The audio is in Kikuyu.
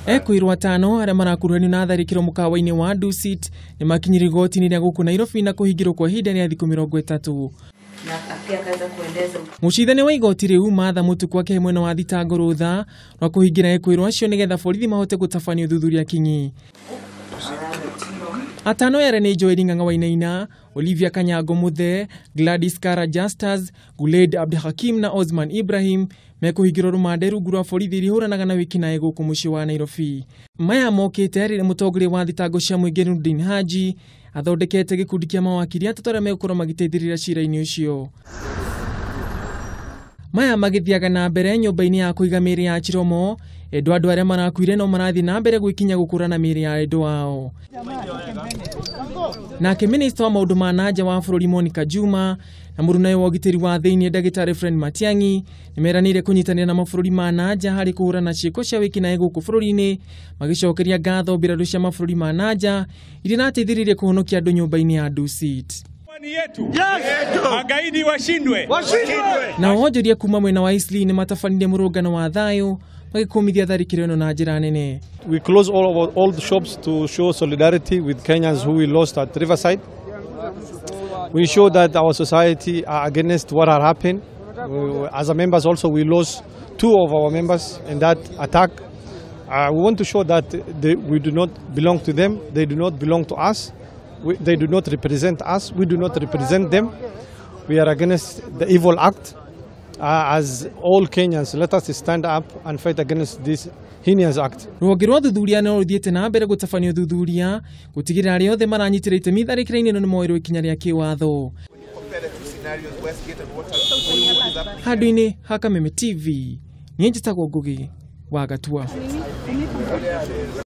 Ekwirwo atano arĩa marakuruhanio na tharĩkĩro mũkawa-inĩ wa Dusit nĩ makinyire igoti-inĩ rĩa gũkũ Nairobi na kũhingĩrwo kwa ihinda rĩa thikũ 30. Mũcithania wa igoti rĩu Martha Mutuku akĩhe mwena wa thitango rũtha rwa kũhingĩra ekwĩrwo acio nĩgetha borithi mahote gũtabania ũthuthuria kinyi. Atano ere nĩ Joel Ng'ang'a Wainaina, Olivia Kanyango Muthe, Gladys Kara Justus, Guled Abdihakim na Osman Ibrahim mekũhingĩrwo rũmande rungu rwa borithi iria ihũranaga na wĩkinaĩ gũkũ mũciĩ wa Nairobi. Maya mokĩte rĩrĩa mũtongoria wa thitango cia mũingĩ Nurdin Haji athondekete gĩkundi kĩa mawakiri atatũ arĩa megũkorwo magĩteithĩrĩria cira-inĩ ũcio. Maya magĩthiaga na mbere nyũmba-inĩ ya kũiga mĩĩrĩ ya Chiromo, endwa andũ arĩa marakuire no marathiĩ na mbere gwĩkinya gũkũrana mĩĩrĩ ya endwa ao. Nake minista wa maũndũ ma nanja wa bũrũri Monica Juma na mũrunawe wa ũgitĩri wa thĩinĩ ndagĩtarĩ Fred Matiang'i nĩmeranĩire kũnyitanĩra na mabũrũri ma nanja harĩ kũhũrana ciĩko cia wĩkinaĩ gũkũ bũrũri-inĩ, magĩcokeria ngatho mbirarũ cia mabũrũri ma nanja iria irateithĩrĩirie kũhonokia andũ nyũmba-inĩ ya Dusit. Magaidi washindwe. Na onjoria kuma mwena wa Eastleigh nĩmatabanire mũrũngano wa thayũ magĩkũmithia tharĩkĩro ĩno na njĩra nene. We close all the shops to show solidarity with Kenyans who we lost at Riverside. We show that our society are against what had happened. As a members also, we lost 2 of our members in that attack. We want to show that we do not belong to them, they do not belong to us, they do not represent us, we do not represent them. We are against the evil act. As all Kenyans, let us stand up and fight against this heinous act. Rũhonge rwa ũthuthuria no rũthiĩte na mbere gũtabania ũthuthuria gũtigĩrĩra arĩa othe maranyitĩra itemi tharĩkĩra-inĩ ĩno nĩmoerwo ikinya rĩa kĩwatho. Handũ-inĩ ha Kameme TV, niĩ njĩtagwo Ngugi wa Gatua.